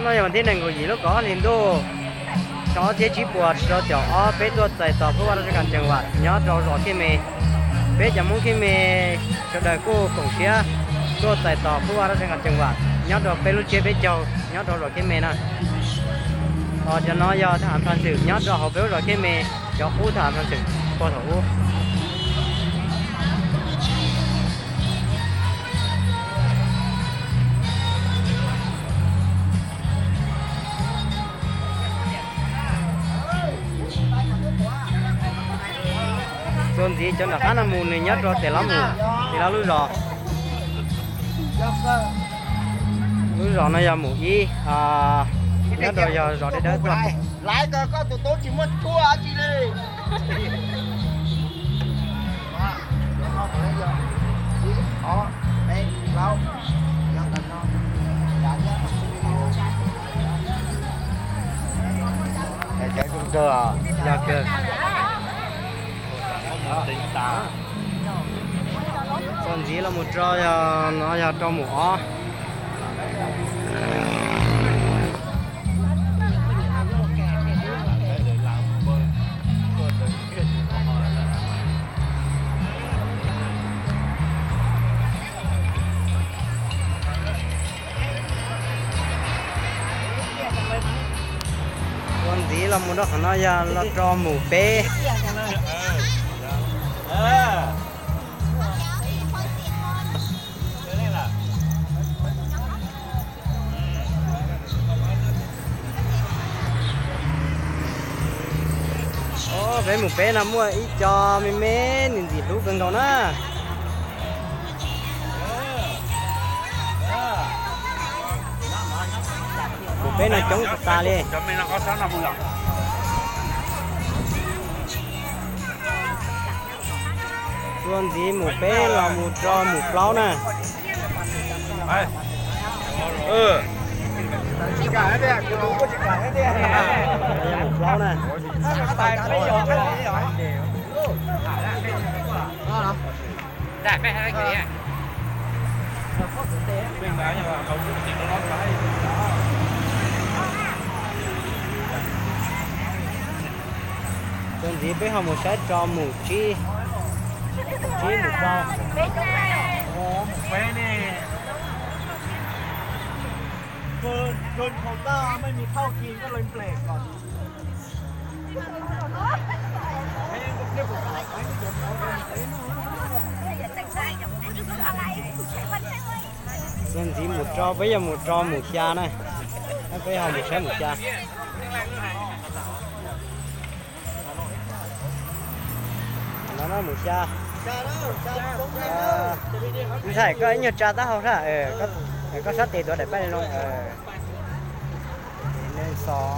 No yog vas thib nees nkaum yim lub kaum ob hlis ntuj, xyoo ob txhiab tsib puas rau caum ob, peb tuaj txais tos Phuj Vaj Dab Tsab Kha Tseem Vam nyob rau zos Khej Me. Peb cov Hmoob Khej Me sawv daws kuj koom siab tuaj txais tos Phuj Vaj Dab Tsab Kha Tseem Vam nyob rau peb lub tsiab peb caug nyob rau zos Khej Me na. Cov no yog thaj av Nphaj Xwm nyob rau hauv peb lub zos Khej Me, cov qub thaj av Nphaj Xwm puag thaum ub. Txuas ntxiv cov nram qab no mus nws nyob rau Tes Lob Mus, Tes Lob lub zos. Lub zos no yog Mus Ib, nyob rau yog zos dawb dawb tuaj. Laiv ko koj tus tub tsis muaj tshuaj tsi li. Yog kawg. Txuas ntxiv los mus rau yog no yog rau Mus Ob. Txuas ntxiv los mus rau qhov no yog los rau Mus Peb. Peb Mus Peb no muaj ib co me me nws ntxim hlub kawg nkaus na. Mus Peb no coob tas tas li. Txuas ntxiv Mus Peb los mus rau Mus Plaub na. Mus Plaub na. Txuas ntxiv peb ho mus saib rau Mus Tsib, Mus Tsib Mus Rau. Txuas ntxiv mus rau, peb yuav mus rau Mus Xya na. Peb ho mus saib Mus Xya. No Mus Xya. Ntxhais, koj ib nyuag tsa taub hau sab, koj sab tes tuav daim paj zoo.